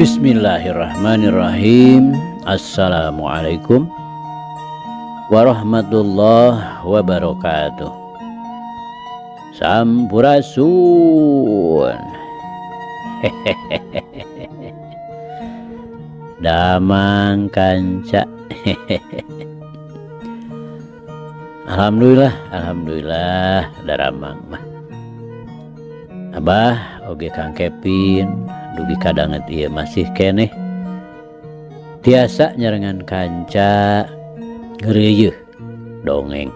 Bismillahirrahmanirrahim. Assalamualaikum warahmatullahi wabarakatuh. Sampurasun. Damang kanca. Alhamdulillah, alhamdulillah daramang mah. Abah oge Kang Kevin dugi kadanget ieu masih keneh tiasa nyarengan kanca ngreuyeuh dongeng.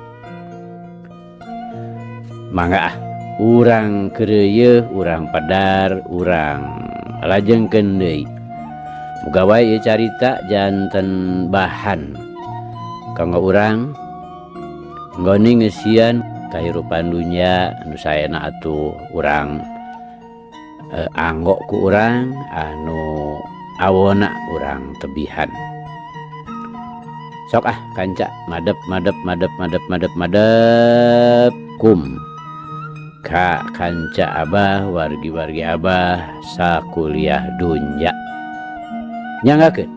Mangga ah urang keureuyeih, urang pedar, urang lajengkeun deui. Muga wae ieu carita janten bahan kanggo urang nggoni ngeusian kahirupan dunya anu saena atuh urang anggo ku urang anu awona urang tebihan. Sok ah kanca madep madep madep madep madep madep kum ka kanca abah wargi-wargi abah sakuliah dunya. Nyanggakeun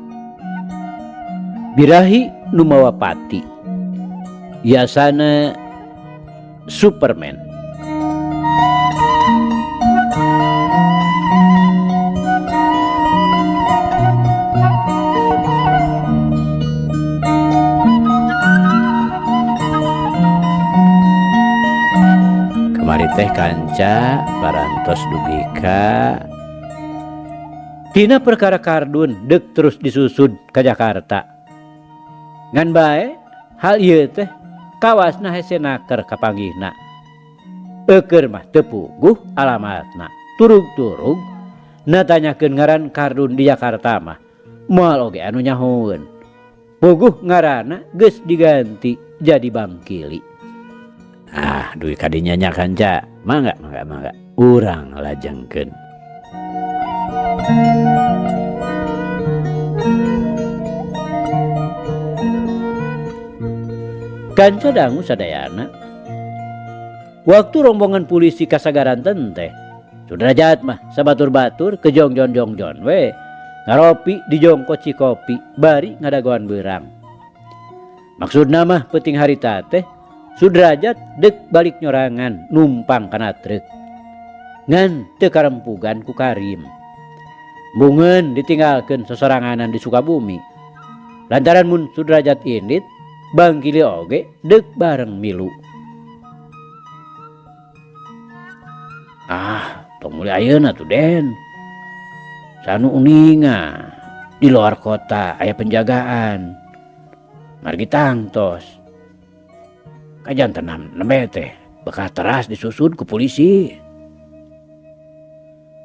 birahi nu mawa pati yasana Superman. Kamari teh kanca parantos dugi ka tina perkara kardun deuk terus disusud ka Jakarta. Ngan bae hal ieu teh kawasna hese naker kapanggihna. Eukeun mah teu puguh alamatna. Turug-turug natanyakeun ngaran kardun di Jakarta mah moal oge anu nyahoeun. Puguh ngaranna geus diganti jadi Bangkili. Ah, dugi ka dinya nya kanca. Mangga mangga mangga urang lajengkeun. Kanca dangu sadayana. Waktu rombongan polisi kasagaranten teh, Sudrajat mah sabatur-batur ke jongjon-jongjon we, ngaropi di jongko Cikopi bari ngadagoan beurang. Maksudna mah peuting harita teh Sudrajat deuk balik nyorangan numpang kana truk. Ngan teu karempugan ku Karim. Bungeun ditinggalkeun sosoranganan di Sukabumi. Lantaran mun Sudrajat indit, Bangkili oge deuk bareng milu. Ah, tong meuli ayeuna tuh Den. Sanu uninga di luar kota aya penjagaan. Margi tangtos. Kajantenan nembe teh bakal teras disusud ku polisi.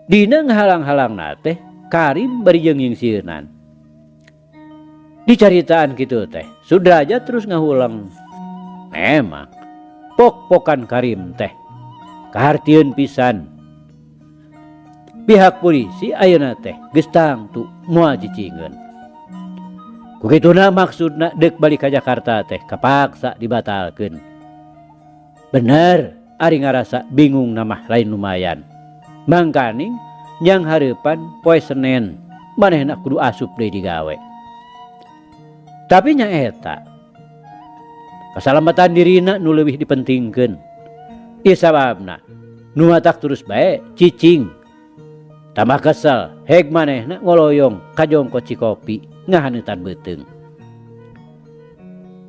Dina ngahalang-halangna teh Karim bari jeung nyingsieunan. Dicaritaan kitu teh Sudrajat terus ngahuleng. Memang pok-pokan Karim teh kahartieun pisan. Pihak polisi ayeuna teh geus tangtu moal cicingeun. Ku kituna maksudna deuk balik ka Jakarta teh kapaksa dibatalkeun. Bener ari ngarasa bingung mah lain lumayan. Mangkaning nyang hareupan poe Senen manehna kudu asup deui digawe. Tapi nyaeta kasalamatan dirina nu leuwih dipentingkeun. Ieu sababna nu matak terus bae cicing. Tambah kesel heg manehna ngoloyong ka jongko Cikopi ngahaneutan beuteung.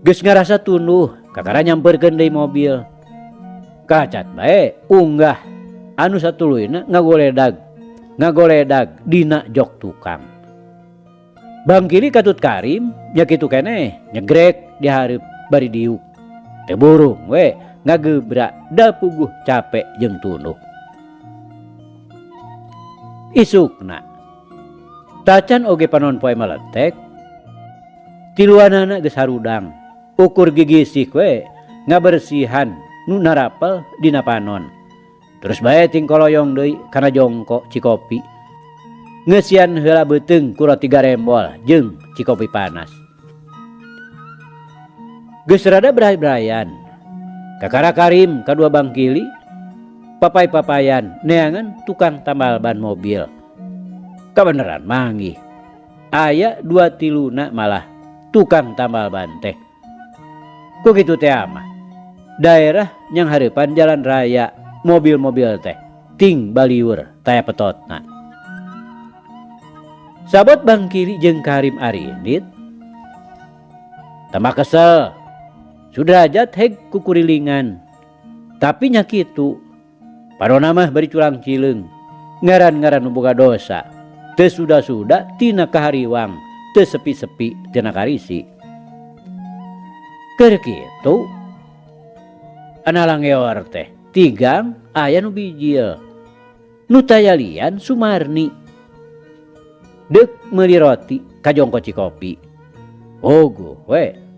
Geus ngarasa tunduh kakara nyamperkeun deui mobil. Kacat bae unggah anu satuluyna ngagoledag ngagoledag dina jok tukang. Bangkili katut Karim nya kitu keneh nyegrek dihareup bari diuk. Teu burung we ngagebra da puguh capek jeung tunduh. Isukna tacan oge panon poe maletek tiluanana geus harudang ukur gigisih we ngabersihan nu narapel dina panon. Terus bae tingkoloyong deui kana jongko Cikopi. Ngeusian heula beuteung ku roti garembol jeung Cikopi panas. Geus rada beray-berayan. Kakara Karim kadua Bangkili papay-papayan neangan tukang tambal ban mobil. Kabeneran manggih. Aya dua tiluna malah tukang tambal ban teh. Ku kitu teh mah. Daerah nyanghareupan jalan raya mobil-mobil teh ting baliur taya petotna. Sabot Bangkiri jeung Karim Arindit tambah kesel. Sudrajat heg kukurilingan. Tapi nya kitu. Parona mah bari culang cileung. Ngaran-ngaran nu boga dosa. Teu suda-suda tina kahariwang, teu sepi-sepi tina karisi. Keur kitu analangeor teh tigang aya nu bijil. Nu tayalian Sumarni. Deuk meuli roti kajongko cikopi. Ogo we.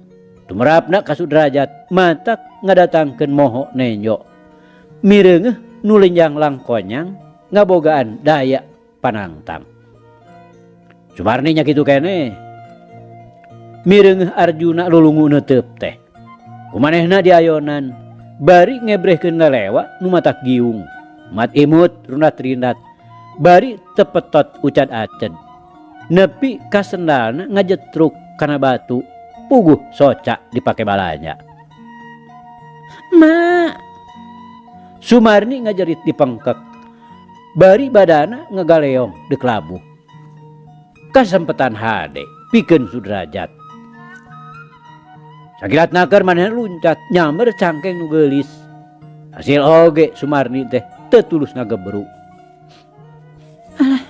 Tumerapna ka Sudrajat matak ngadatangkeun moho nenjo. Mireungeuh nu lenjang langkonyang ngabogaan daya panangtang. Sumarni nya kitu keneh. Mireungeuh Arjuna lulungu neuteup teh. Kumanehna diayonan bari ngebrehkeun lelewa nu matak giung. Mat imut runat rindat bari tepetot ucad aced. Nepi ka sendalna ngajetruk kana batu puguh soca dipake balanya. Ma Sumarni ngajerit dipengkek. Bari badana ngagaleong deuk labuh. Kasempetan hade pikeun Sudrajat. Sakilat naker manehna luncat nyamber cangkeng nu geulis. Hasil oge Sumarni teh teu tulus ngagebru. Alah,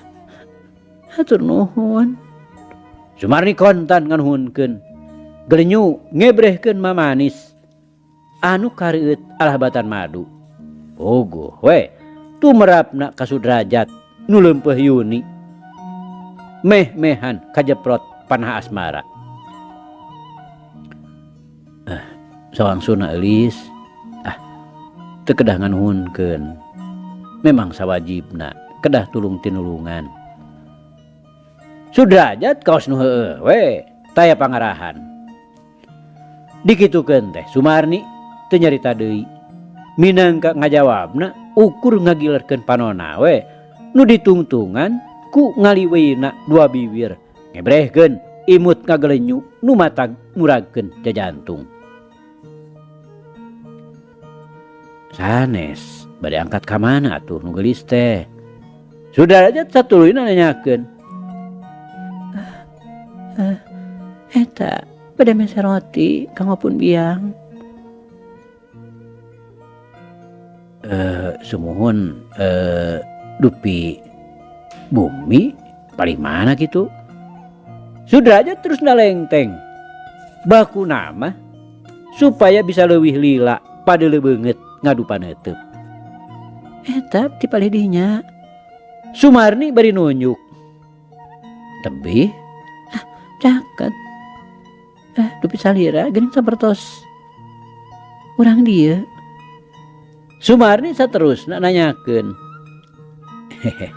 hatur nuhun. Sumarni kontan nganuhunkeun. Gelenyu ngebrehkeun mamanis anu kareueut alah batan madu. Puguh we tumerapna ka Sudrajat nu leumpeuh yuni. Meh-mehan kajeprot panah asmara. Sawangsuna eulis. Ah, teu kedah nganuhunkeun. Memang sawajibna kedah tulung tinulungan. Sudrajat kaos nu heueuh we taya pangarahan. Dikitukeun teh Sumarni teu nyarita deui. Minangka ngajawabna ukur ngagilerkeun panona we nu ditungtungan ku ngaliweuna dua bibir ngebrehkeun imut ngagelenyu nu matag muragkeun jajantung. Sanes bade angkat ka mana atuh nu geulis teh. Sudrajat satuluyna nanyakeun. Eta bade mese roti kanggo pun biang. Sumuhun dupi bumi paling mana gitu. Sudrajat terus nalengteng. Baku nama supaya bisa leuwih lila pada lebeungeut ngadu paneuteub. Eta ti palih dinya. Sumarni bari nunjuk. Tebih? Ah, caket. Dupi salira geuning sapertos urang dieu. Sumarni saterusna nanyakeun. Hehe.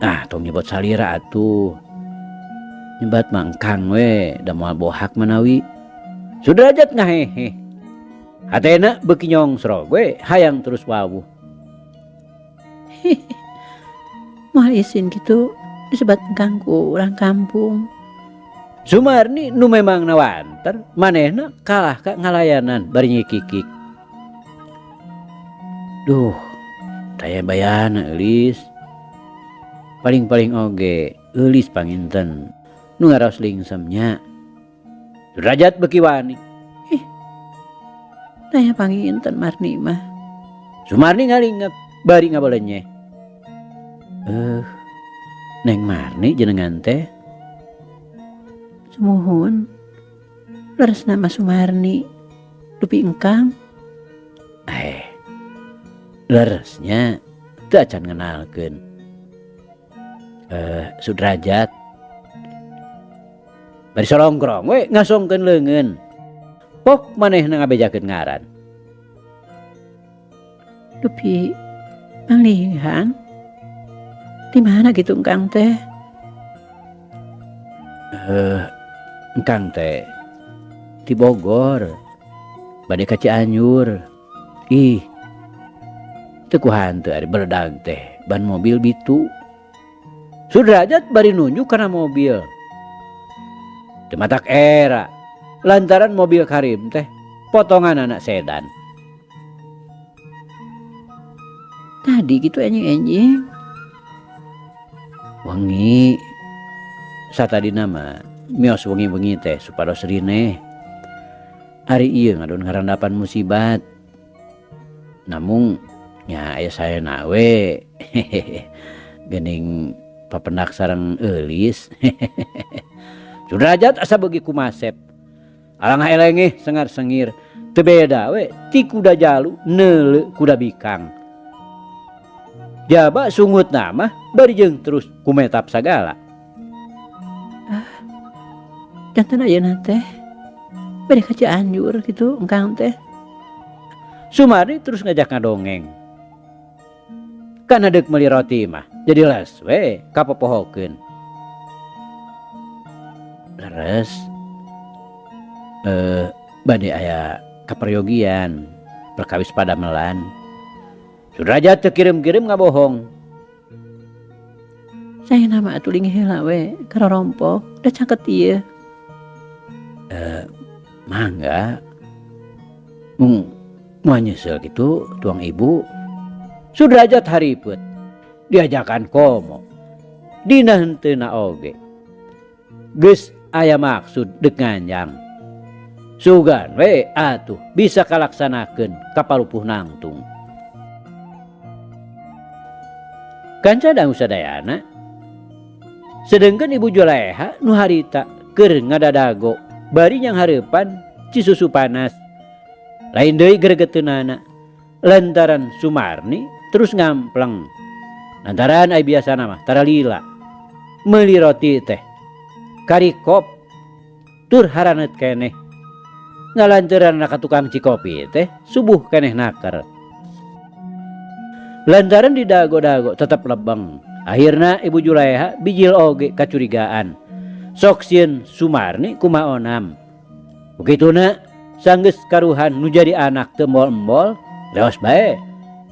Ah, tong nyebot salira atuh. Nyebat mangkang we, da moal bohak manawi. Sudrajat ngahehe. Hatena beuki nyongsrog we, hayang terus wawuh. Hihi. Moal isin kitu disebat engkang ku urang kampung. Sumarni nu memang nawanter, manehna kalah ka ngalayanan bari nyikikik. Duh, taya bayana eulis. Paling-paling oge eulis panginten nu ngaraos lingsemnya. Sudrajat beuki wani. Ih, taya panginten Marni mah. Sumarni ngalingep bari ngabelenye. Neng Marni jenengan teh? Sumuhun. Leres nama Sumarni. Dupi engkang. Leresnya teu acan ngenalkeun. Sudrajat. Bari solongkrong we ngasongkeun leungeun. Pok manehna ngabejakeun ngaran. Dupi manglihan. Di mana gitu engkang teh? Engkang teh di Bogor. Bade ka Cianjur. Ih. Teu ku hanteu ari beledag teh ban mobil bitu. Sudrajat bari nunjuk kana mobil. Teu matak era lantaran mobil Karim teh potonganana sedan. Tadi kitu enjing-enjing. Wengi satadina mah mios wengi-wengi teh supados rineh. Ari ieu ngadon ngarandapan musibat. Namung nya aya saena we geuning papendak sareng eulis. Sudrajat asa beugi kumasep. Alangah elengeh sengar sengir teu beda we ti kuda jalu neuleu kuda bikang. Jaba sungutna mah bari jeung terus kumetap sagala. Ah, janten ayeuna teh bade ka Cianjur kitu engkang teh. Sumarni terus ngajak ngadongeng. Kana deuk meuli roti mah jadi les we kapopohokeun. Leres bade aya kaperyogian perkawis padamelan. Sudrajat teu kirim-kirim ngabohong. Saena mah atuh lingih heula we karorompok da caket ieu. Mangga. Mung moal nyeuseul kitu tuang ibu. Sudrajat haripet diajakan komo. Dina henteuna oge. Geus aya maksud deuk nganjang. Sugan we atuh bisa kalaksanakeun kapalupuh nangtung. Kanca dangu sadayana. Sedengkeun Ibu Juleha nu harita keur ngadadago bari nyanghareupan cisusu panas. Lain deui gregeteunana lantaran Sumarni terus ngampleng. Lantaran ai biasana mah tara lila. Meuli roti teh karikop tur haraneut keneh. Ngalanteurana ka tukang cikopi teh subuh keneh naker. Lantaran didago-dago tetep lebeng. Akhirna Ibu Juleha bijil oge kacurigaan. Sok sieun Sumarni kumaha onam. Begituna sanggeus karuhan nu jadi anak teu embol-embol, leos bae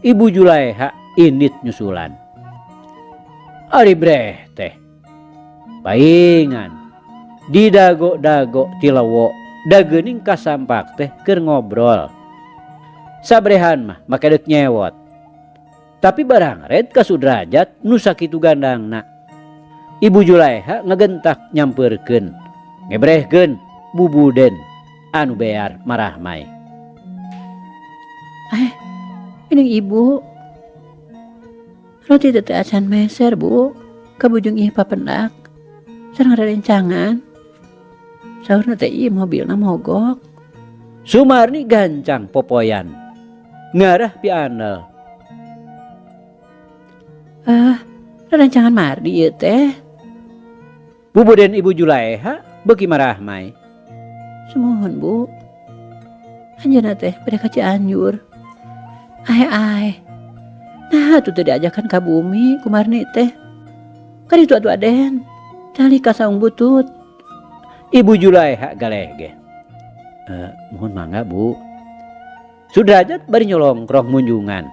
Ibu Juleha indit nyusulan. Ari breh teh paingan didago-dago ti lewo da geuning kasampak teh keur ngobrol. Sabrehan mah make deuk nyewot. Tapi barang red ka Sudrajat nu sakitu gandangna. Ibu Juleha ngagentak nyampeurkeun, ngebrehkeun bubuden anu bear marahmai. Ini ibu. Roti teh acan meser, Bu. Kabujung ieu papendak. Sareng rerencangan. Saurna teh ieu mobilna mogok. Sumarni gancang popoyan. Ngarah pianel. Rerencangan mardi ieu teh. Bubuden Ibu Juleha beuki marahmai. Sumuhun, Bu. Anjeunna teh bade ka Cianjur. Ae-ae. Nah, atuh teu diajakan ka bumi ku Marni teh. Ka ditu atuh Aden. Tali ka saung butut. Ibu Juleha galeh ge. Muhun mangga, Bu. Sudrajat bari nyolongkrong munjungan.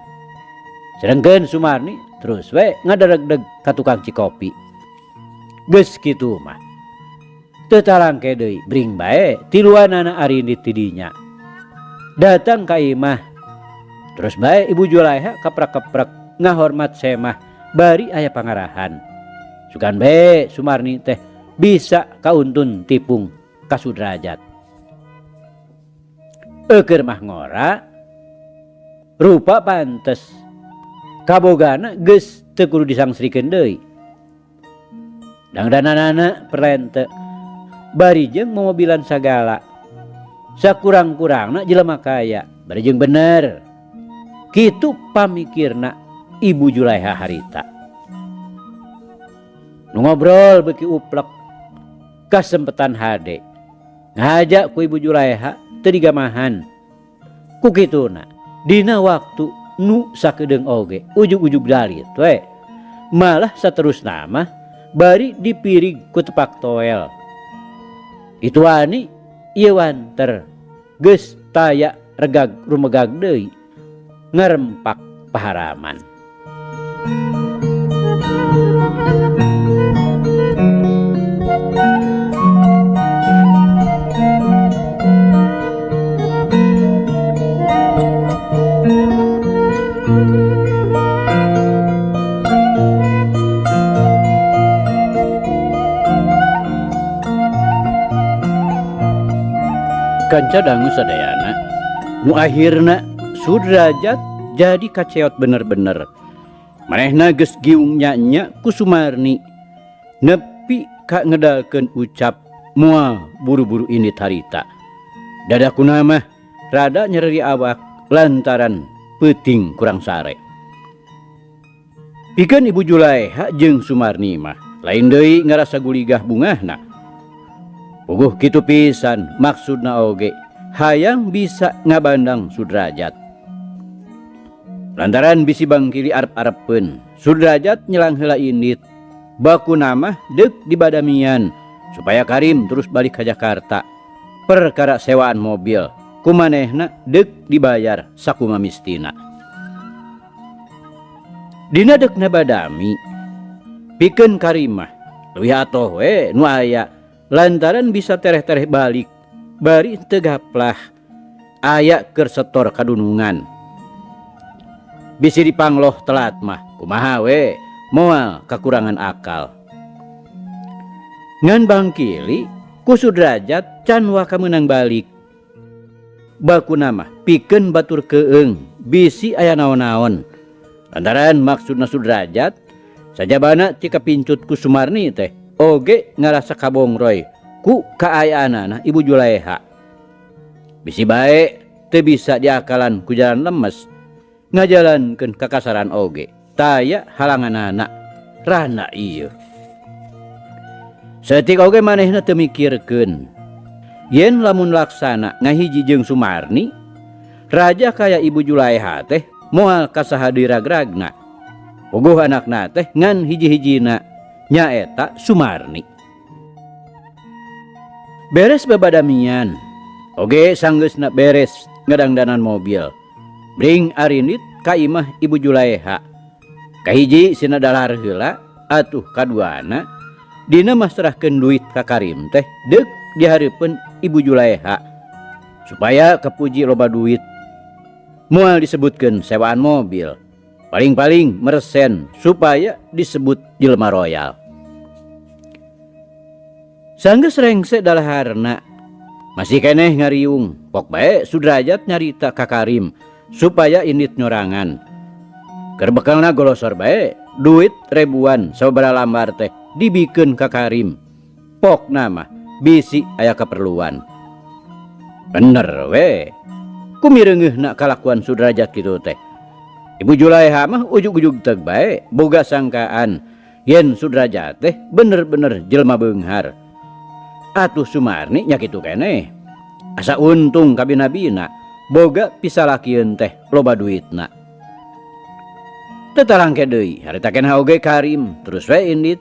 Sedengkeun Sumarni terus we ngadaregdeg ka tukang cikopi. Geus kitu mah. Teu talangke deui bring bae tiluanana arindit ti dinya. Datang ka imah. Terus bae Ibu Juleha keprek-keprek ngahormat semah bari aya pangarahan. Sugan bae Sumarni teh bisa kauntun tipung ka Sudrajat. Eukeun mah ngora rupa pantes. Kabogana geus teu kudu disangsrikeun deui. Dangdananana perlente bari jeung momobilan sagala. Sakurang-kurangna jelema kaya bari jeung bener. Kitu pamikirna Ibu Juleha harita. Nu ngobrol beuki uplek kasempetan hade. Ngahaja ku Ibu Juleha teu digamahan. Ku kituna dina waktu nu sakedeung oge ujug-ujug dalit we. Malah saterusna mah bari dipirig ku tepak toel. Itu wani ieu wanter geus taya regag rumegag deui ngarempak paharaman. Kanca dangu sadayana, nu akhirna Sudrajat jadi kaceot bener-bener. Manehna geus giung nya-nya ku Sumarni. Nepi ka ngedalkeun ucap moal buru-buru indit harita. Dadakuna mah rada nyereri awak lantaran peuting kurang sare. Pikeun Ibu Julaeha jeung Sumarni mah lain deui ngarasa guligah bungahna. Puguh kitu pisan maksudna oge hayang bisa ngabandang Sudrajat. Lantaran bisi Bangkili arep-arepeun, Sudrajat nyelang heula indit. Bakuna mah deuk dibadamian supaya Karim terus balik ka Jakarta. Perkara sewaan mobil kumanehna deuk dibayar sakuma mistina. Dina deukna badami pikeun Karim mah leuwih atoh we nu aya lantaran bisa tereh-tereh balik bari teu gaplah aya keur setor kadunungan. Bisi dipangloh telat mah kumaha we moal kakurangan akal. Ngan Bangkili ku Sudrajat can waka meunang balik. Bakuna mah pikeun batur keung bisi aya naon-naon. Lantaran maksudna Sudrajat sajabana ti kapincut ku Sumarni teh oge ngarasa kabongroy ku kaayaanana Ibu Julaeha. Bisi bae teu bisa diakalan ku jalan lemes ngajalankeun kakasaran oge taya halanganana rana ieu. Saeutik oge manehna teu mikirkeun yen lamun laksana ngahiji jeung Sumarni raja kaya Ibu Julaeha teh moal kasaha deui ragragna. Puguh anakna teh ngan hiji-hijina nyaeta Sumarni. Beres babadamian oge sanggeusna beres ngadangdanan mobil. Bring arindit ka imah Ibu Julaeha. Kahiji sina dalahar heula atuh kaduana dina masrahkeun duit ka Karim teh deuk dihareupeun Ibu Julaeha supaya kapuji loba duit. Moal disebutkeun sewaan mobil, paling-paling meresen supaya disebut jelema royal. Sanggeus rengse dalaharna masih keneh ngariung, pok bae Sudrajat nyarita ka Karim supaya indit nyorangan. Keur bekalna golosor bae duit ribuan sababaraha lambar teh dibikeun ka Karim. Pokna mah bisi aya keperluan. Bener we. Kumireungeuhna kalakuan Sudrajat kitu teh. Ibu Julaeha mah ujug-ujug teg bae boga sangkaan yen Sudrajat teh bener-bener jelema beunghar. Atuh Sumarni nya kitu keneh. Asa untung kabina-bina boga pisalakieun teh loba duitna. Teu tarangke deui harita keneh oge Karim terus we indit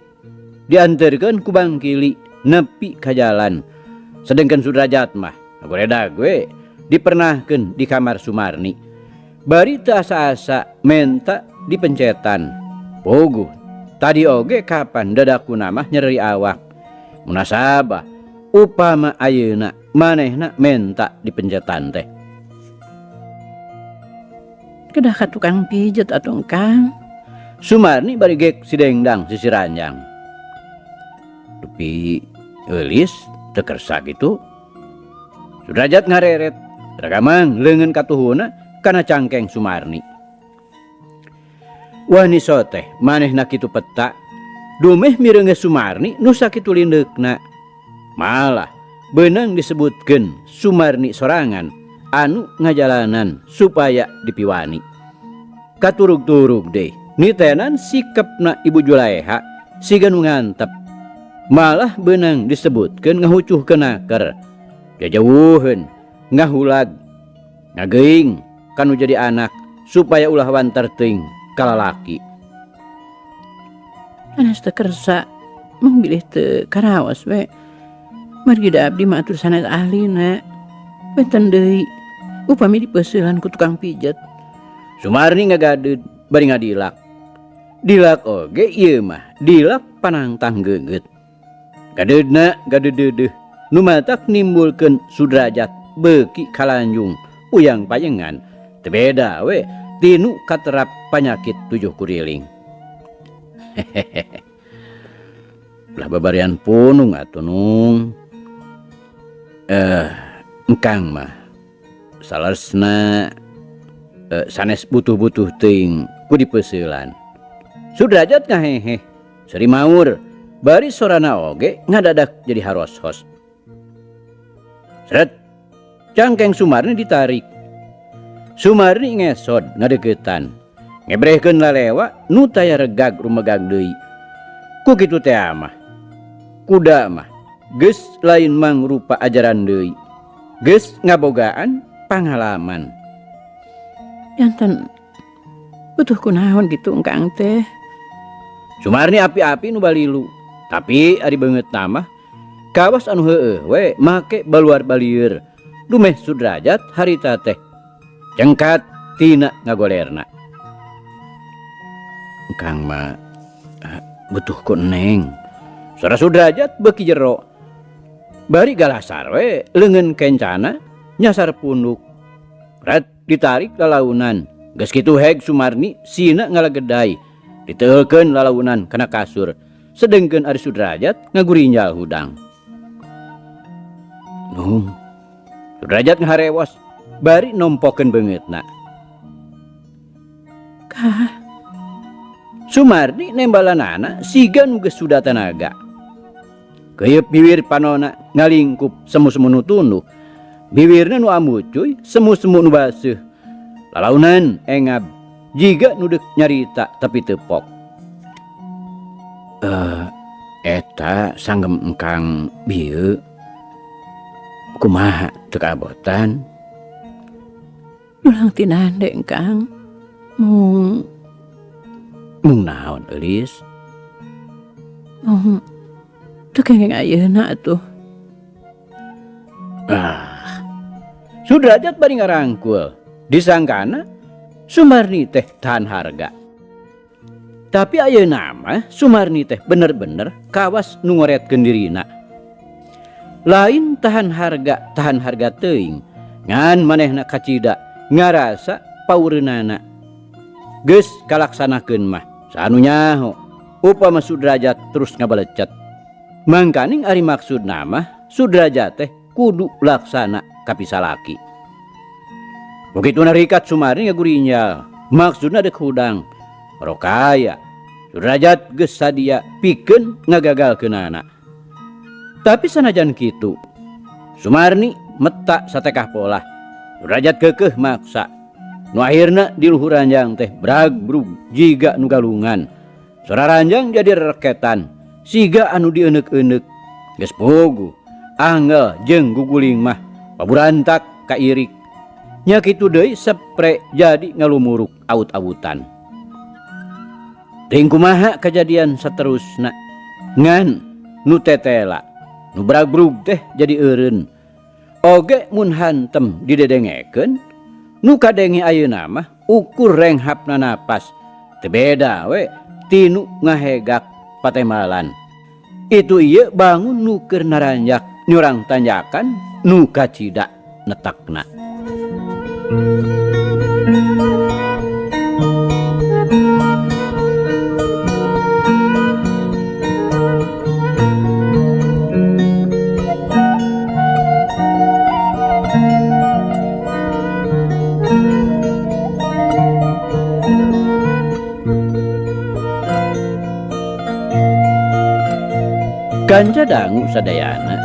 dianterkeun ku Bangkili nepi ka jalan. Sedengkeun Sudrajat mah goredag we dipernahkeun di kamar Sumarni. Bari teu asa-asa menta dipencetan. Puguh tadi oge kapan dadakuna mah nyeri awak. Munasabah upama ayeuna manehna menta dipencetan teh. Kedah ka tukang pijet atuh Kang. Sumarni bari gek sidengdang sisi ranjang. Dupi eulis teu kersa kitu. Sudrajat ngareret ragamang leungeun katuhuna kana cangkeng Sumarni. Wani soteh manehna kitu peta dumeh mireungeus Sumarni nu sakitu lindeukna. Malah beunang disebutkeun Sumarni sorangan anu ngajalanan supaya dipiwani. Katurug-turug deui nitenan sikepna Ibu Julaeha siga nu ngantep. Malah beunang disebutkeun ngahucuhkeun naker. Jajauheun ngahulag ngageuing kanu jadi anak supaya ulah wanter teuing kalalaki. Anas teu kersa mung bilih teu karaos we. Margi da abdi mah atur sanes ahlina. Benten deui upami dipeuseulan ku tukang pijet. Sumarni ngagadeud bari ngadilak. Dilak oge ieu mah dilak panangtang geungeut. Gadeudna gadeudeuh nu matak nimbulkeun Sudrajat beuki kalanjung puyang payengan. Teu beda we tinu katerap panyakit tujuh kuriling. Hehehe. Belah babarian punung atuh nung. Engkang mah saleresna sanes butuh-butuh teuing ku dipeuseulan. Sudrajat ngaheheh, seuri maur, bari sorana oge ngadadak jadi haros-hos. Sret, cangkeng Sumarni ditarik. Sumarni ngesod ngadeukeutan, ngebrehkeun lalewa nu taya regag rumegag deui. Ku kitu teh mah, kuda mah geus lain mangrupa ajaran deui. Geus ngabogaan pangalaman. Janten butuh kunaon gitu engkang teh. Sumarni api-api nu balilu, tapi ari beungeut mah kawas anu heueuh we make baluar balieur. Dumeh Sudrajat harita teh cengkat tina ngagolerna. Engkang mah butuh ku neng. Sora Sudrajat beuki jero. Bari galasar we leungeun kencana nyasar punduk. Ret ditarik lalaunan. Geus kitu heg Sumarni sina ngalagedai. Diteulkeun lalaunan kana kasur. Sedengkeun ari Sudrajat ngagurinjal hudang. Nung. Sudrajat ngaharewos bari nompokeun beungeutna. Kah. Sumarni nembalanana siga nu geus suda tanaga. Keuyeub biwir panona ngalingkup semu-semu nu tunduh. Biwirna nu ambucuy, semu-semu nu baseuh. Lalaunan engab jiga nu deuk nyarita tapi teu pok. Eta sanggem engkang bieu. Kumaha teu kabotan? Dulang tinande engkang. Mung mung naon eulis? Mung teu kenging ayeuna atuh. Ah. Sudrajat bari ngarangkul. Disangkana Sumarni teh tahan harga. Tapi ayeuna mah Sumarni teh bener-bener kawas nu ngoretkeun dirina. Lain tahan harga, tahan harga teuing. Ngan manehna kacida ngarasa paureunana. Geus kalaksanakeun mah saanu nyaho upama Sudrajat terus ngabalecet. Mangkaning ari maksudna mah Sudrajat teh kudu laksana kapisalaki. Begitu narikat Sumarni ngagurinyal, maksudna deuk hudang. Rokaya Sudrajat geus sadia pikeun ngagagalkeunana. Tapi sanajan kitu, Sumarni meta satekah polah. Sudrajat keukeuh maksa. Nu akhirna di luhur ranjang teh bragbrug jiga nu galungan. Sora ranjang jadi reketan, siga anu dieneuk-eneuk. Geus puguh, angel jeung guguling mah paburantak kairik. Nya kitu deui sepre jadi ngalumuruk aut-autan. Teuing kumaha kejadian saterusna. Ngan nu tetela, nu bragbrug teh jadi eureun. Oge mun hantem didedengekeun, nu kadenge ayeuna mah ukur renghapna napas. Teu beda we tinu ngahegak patembalan. Itu ieu bangun nu keur naranjak nyurang tanjakan nu kacida netekna. Kanca dangu sadayana.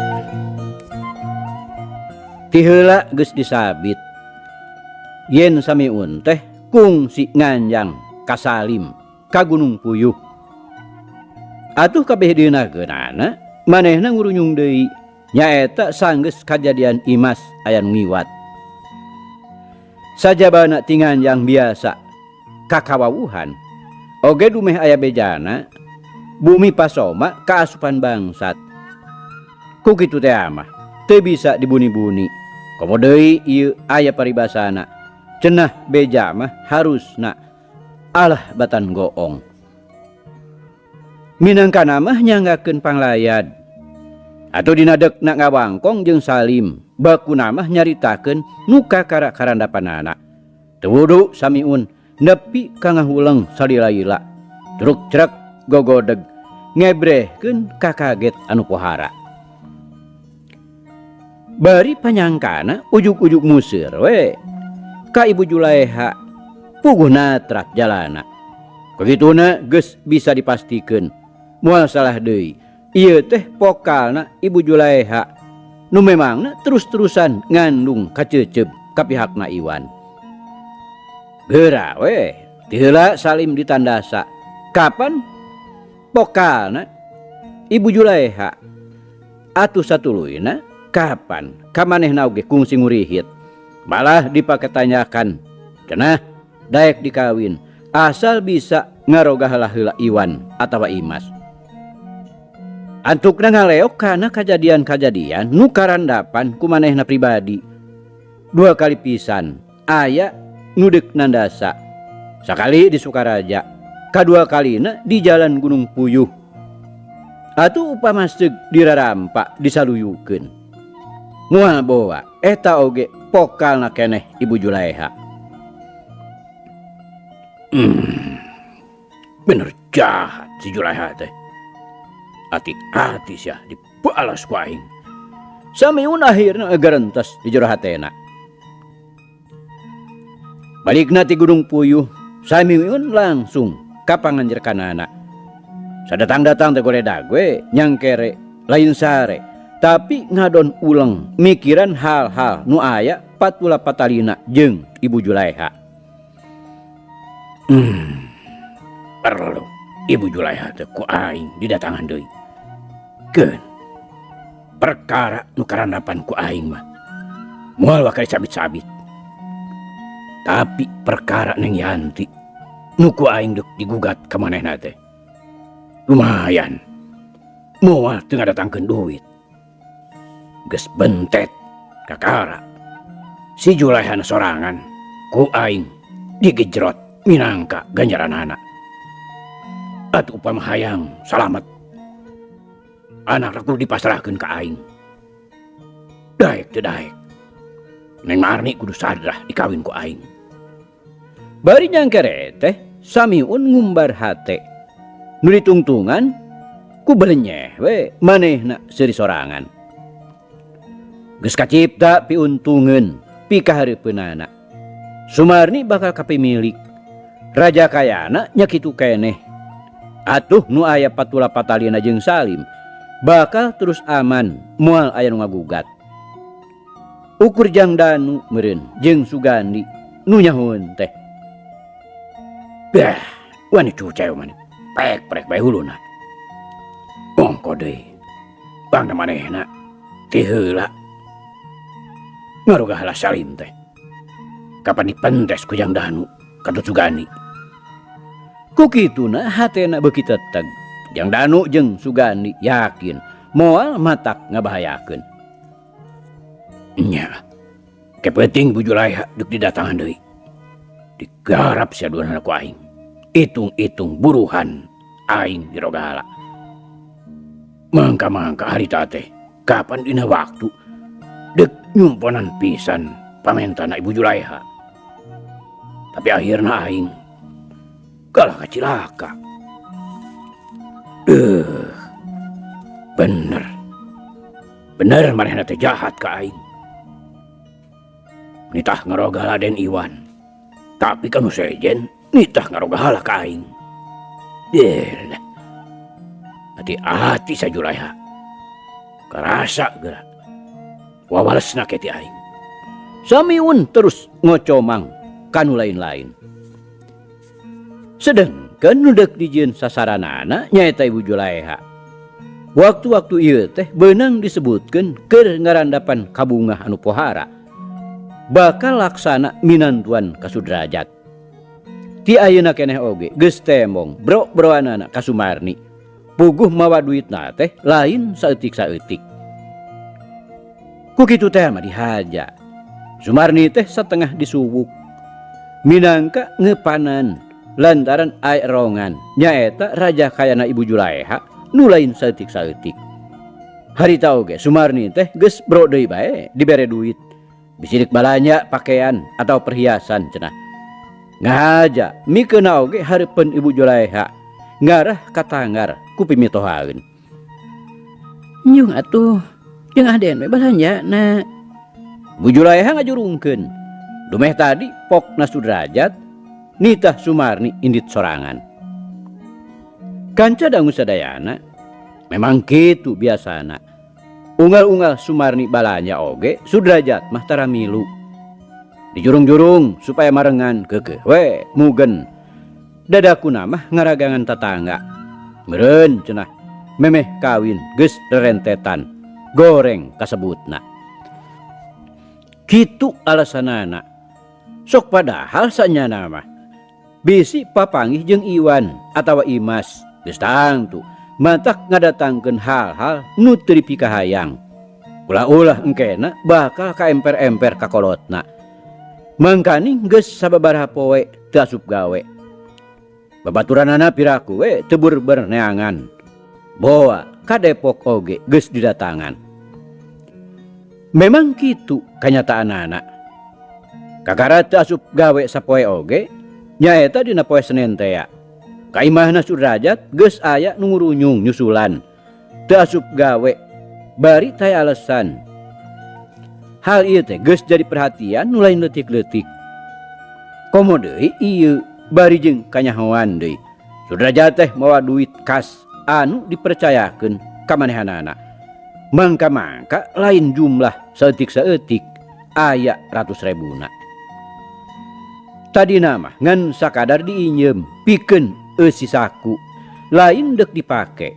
Ti heula geus disabit. Yen Samiun teh kungsi nganjang kasalim ka Gunung Puyuh. Atuh kabeh dieunahkeunana manehna ngurunyung deui nyaeta sanggeus kajadian Imas aya nu ngiwat. Sajabana ti nganjang biasa kakawawuhan oge dumeh aya bejana bumi Pasoma kaasupan bangsat. Ku kitu teh mah teu bisa dibuni-buni. Komo deui ieu aya paribasana. Cenah beja mah harusna alah batan goong. Minangkana mah nyanggakeun panglayad. Atuh dina dekna ngawangkong jeung Salim, bakuna mah nyaritakeun nu kakara karandapanana. Teu wudu Samiun nepi ka ngahuleng salila-lila. Truk-trek gogodeg ngebrehkeun kakaget anu pohara. Bari panyangkana ujug-ujug museur we ka Ibu Julaeha puguh natrak jalana. Kagituna geus bisa dipastikeun moal salah deui. Ieu teh pokalna Ibu Julaeha nu memangna terus-terusan ngandung kaceuceub ka pihakna Iwan. Geura we ti heula Salim ditandasa kapan pokalna Ibu Julaeha atuh satuluyna kapan kamanehna oge kungsi ngurihit malah dipaketanyakan cenah daek dikawin asal bisa ngarogah heula Iwan atawa Imas. Antukna ngaleok kana kajadian-kajadian nu karandapan ku manehna pribadi. Dua kali pisan aya nu deuk nandasa. Sakali di Sukaraja, kadua kalina di Jalan Gunung Puyuh. Atuh upama seug dirarampa disaluyukeun. Moal boa eta oge pokalna keneh Ibu Julaeha. Bener jahat si Julaeha teh. Ati-ati sia dibalas ku aing. Samiun akhirna garentes di jero hatena. Balikna ti Gunung Puyuh, Samiun langsung ka panganjerkanana. Sadatang-datang teh goledag we nyangkere lain sare, tapi ngadon uleng mikiran hal-hal nu aya patula patalina jeung Ibu Julaeha. Perlu Ibu Julaeha teh ku aing didatangan deui. Keun perkara nu karandapan ku aing mah moal bakal dicabit-cabit. Tapi perkara Neng Yanti nu ku aing deuk digugat ka manehna teh lumayan moal teu ngadatangkeun duit. Geus bentet kakara si Julaeha sorangan ku aing digejrot minangka ganjaranana. Atuh upama hayang salamet anak kudu dipasrahkeun ka aing. Daek teu daek Neng Marni kudu sadrah dikawin ku aing. Bari nyangkere teh Samiun ngumbar hate nu ditungtungan ku belenyeh we manehna seuri sorangan. Geus kacipta piuntungeun pikahareupeunana. Sumarni bakal kapimilik. Raja kayana nya kitu keneh. Atuh nu aya patula patalina jeung Salim bakal terus aman moal aya nu ngagugat. Ukur Jang Danu meureun jeung Sugandi nu nyahoeun teh. Bah, wani cuceu maneh. Prek-prek bae huluna. Ongko deui. Bangna manehna ti heula ngarogah Salim teh. Kapan dipentes ku Jang Danu katut Sugandi. Ku kituna hatena beuki teteg. Jang Danu jeung Sugandi yakin moal matak ngabahayakeun. Nya, ke penting Bu Julaeha deuk didatangan deui. Digarap sia duanana ku aing. Itung-itung buruhan aing dirogala. Mangka-mangka harita teh kapan dina waktu deuk nyumponan pisan pamentana Ibu Julaeha. Tapi akhirna aing kalah kacilaka. Bener. Bener manehna teh jahat ka aing. Nitah ngarogala Den Iwan. Tapi kanu sejen nitah ngarogahala ka aing. Delah. Hati-hati sa Julaeha. Karasa geura. Wawalesna ke ti aing. Samiun terus ngocomang kanu lain-lain. Sedengkeun nu deuk dijieun sasaranana nyaeta Ibu Julaeha. Waktu-waktu ieu teh beunang disebutkeun keur ngarandapan kabungah anu pohara. Bakal laksana minantuan ka Sudrajat. Ti ayeuna keneh oge geus temong bro-broanana ka Sumarni. Puguh mawa duitna teh lain saeutik-saeutik. Ku kitu teh mah dihaja. Sumarni teh setengah disuwuk. Minangka ngepanan lantaran aek rongan nyaeta raja kayana Ibu Julaeha nu lain saeutik-saeutik. Harita oge Sumarni teh geus bro deui bae dibere duit. Bisi deuk balanja pakaian atau perhiasan cenah. Ngahaja mikeuna oge hareupeun Ibu Julaeha ngarah katanggar ku pimitohaeun. Nyung atuh Jeung Aden we balanjana. Bu Juleha ngajurungkeun. Dumeh tadi pokna Sudrajat nitah Sumarni indit sorangan. Kanca dangu sadayana memang kitu biasana. Unggal-unggal Sumarni balanja oge Sudrajat mah tara milu. Dijurung-jurung supaya marengan keukeuh we mugen. Dadakuna mah ngaragangan tatangga. Meureun cenah memeh kawin geus rerentetan goreng kasebutna. Kitu alasanana. Sok padahal sanyana mah bisi papanggih jeung Iwan atawa Imas geus tangtu matak ngadatangkeun hal-hal nu teu dipikahayang. Ulah-ulah engkena bakal kaemper-emper kakolotna. Mangkaning geus sababaraha poe teu asup gawe. Babaturanana piraku we teu berber neangan. Boa ka Depok oge geus didatangan. Memang kitu kanyataanana. Kakara teu asup gawe sapoe oge nyaeta dina poe Senin tea. Ka imahna Sudrajat geus aya nu ngurunyung nyusulan. Teu asup gawe bari taya alasan. Hal ieu teh geus jadi perhatian nu lain leutik-leutik. Komo deui ieu bari jeung kanyahoan deui. Sudrajat teh mawa duit kas anu dipercayakeun ka manehanana. Mangka-mangka lain jumlah saeutik-saeutik aya ratus rebuna. Tadina mah ngan sakadar diinjem pikeun eusi saku lain deuk dipake.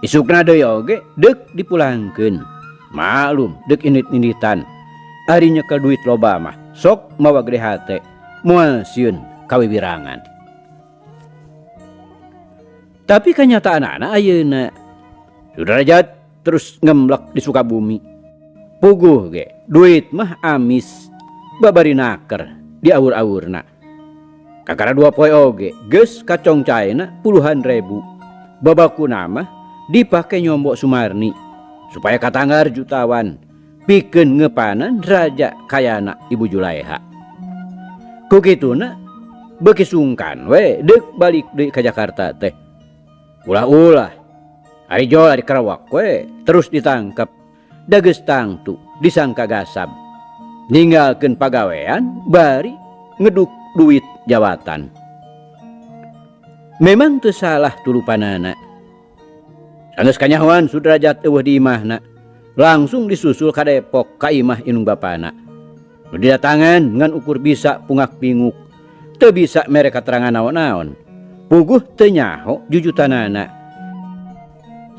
Isukna deui oge deuk dipulangkeun. Maklum deuk indit-inditan. Ari nyekel duit loba mah sok mawa gede hate moal sieun kawiwirangan. Tapi kanyataanana ayeuna Sudrajat terus ngemlek di Sukabumi. Puguh ge duit mah amis babari naker di awur-awurna. Kakara 2 poe oge geus kacong caena puluhan ribu. Babakuna mah dipake nyombok Sumarni supaya katanggar jutawan pikeun ngepanan raja kayana Ibu Juleha. Ku kituna beuki sungkan we deuk balik deui ka Jakarta teh. Ulah-ulah ari jola dikerawak we terus ditangkep. Da geus tangtu disangka gasab. Ninggalkeun pagawean bari ngeduk duit jawatan. Memang teu salah tulupanana. Sanggeus kanyahoan Sudrajat eueuh di imahna, langsung disusul ka Depok ka imah indung bapana. Nu didatangan ngan ukur bisa pungak-pinguk, teu bisa mere katerangan naon-naon. Puguh teu nyaho jujutanana.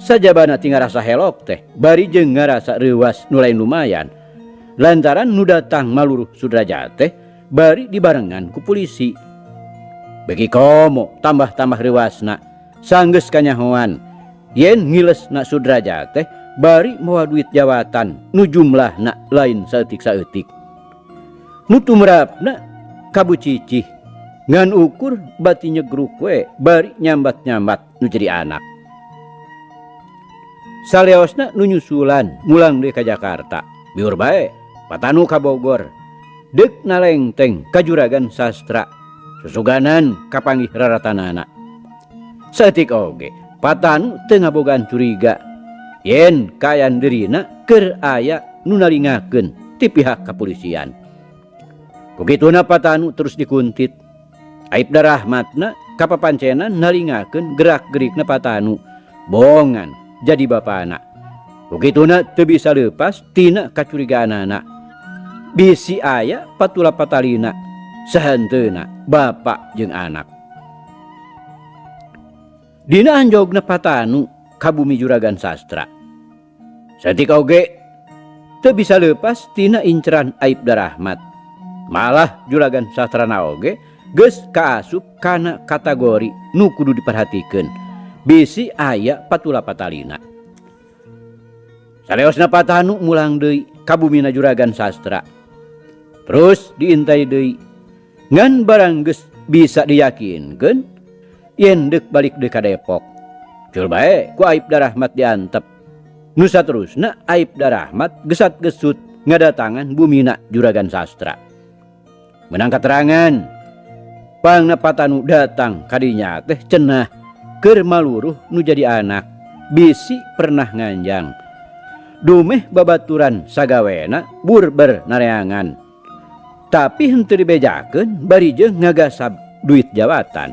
Sajabana ti ngarasa helok teh, bari jeung ngarasa reuwas nu lain lumayan. Lantaran nu datang maluruh Sudrajat teh bari dibarengan ku polisi. Beki komo tambah-tambah reuwasna, sanggeus kanyahoan yen ngilesna Sudrajat teh bari mawa duit jawatan nu jumlahna lain saeutik-saeutik. Nu tumrapna kabucicih ngan ukur bati nyegruk we bari nyambat-nyambat nu jadi anak. Saleosna nu nyusulan mulang deui ka Jakarta. Biur bae patanu ka Bogor. Deuk nalengteng ka juragan sastra. Susuganan kapanggih raratanana. Saeutik oge patanu teu ngabogaan curiga yen kaayaan dirina keur aya nu nalingakeun ti pihak kepolisian. Kukituna patanu terus dikuntit. Aibda Rahmatna kapapancenan nalingakeun gerak-gerikna patanu. Bohongan jadi bapana. Kukituna teu bisa leupas tina kacurigaanana. Bisi aya patula patalina sahanteuna bapak jeung anak. Dina anjogna patanu ka bumi juragan sastra. Saeutik oge teu bisa leupas tina inceran Aibda Rahmat. Malah juragan sastrana oge geus kaasup kana kategori nu kudu diperhatikeun. Bisi aya patula patalina. Saleosna patanu mulang deui ka bumina juragan sastra. Terus diintai deui. Ngan barang geus bisa diyakinkeun yen deuk balik deui ka Depok. Cul bae ku Aibda Rahmat diantep. Nu saterusna Aibda Rahmat gesat-gesut ngadatangan bumina juragan sastra. Menang keterangan pangna patanu datang kadinya teh cenah keur maluruh nu jadi anak bisi pernah nganjang. Dumeh babaturan sagawena burber nareangan. Tapi henteu dibejakeun bari jeung ngagasab duit jawatan.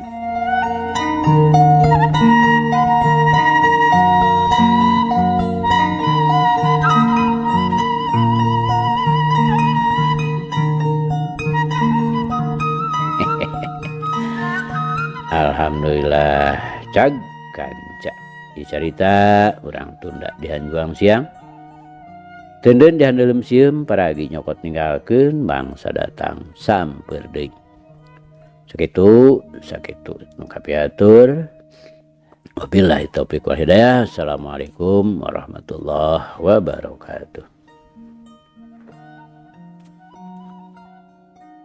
Alhamdulillah cag kanca dicarita urang tunda di hanjuang siang. Tenden di handelem sieum paragi nyokot ninggalkeun bangsa datang samper deui. Sakitu sakitu nu kapiatur. Wabillahi taufiq wal hidayah. Assalamualaikum warahmatullahi wabarakatuh.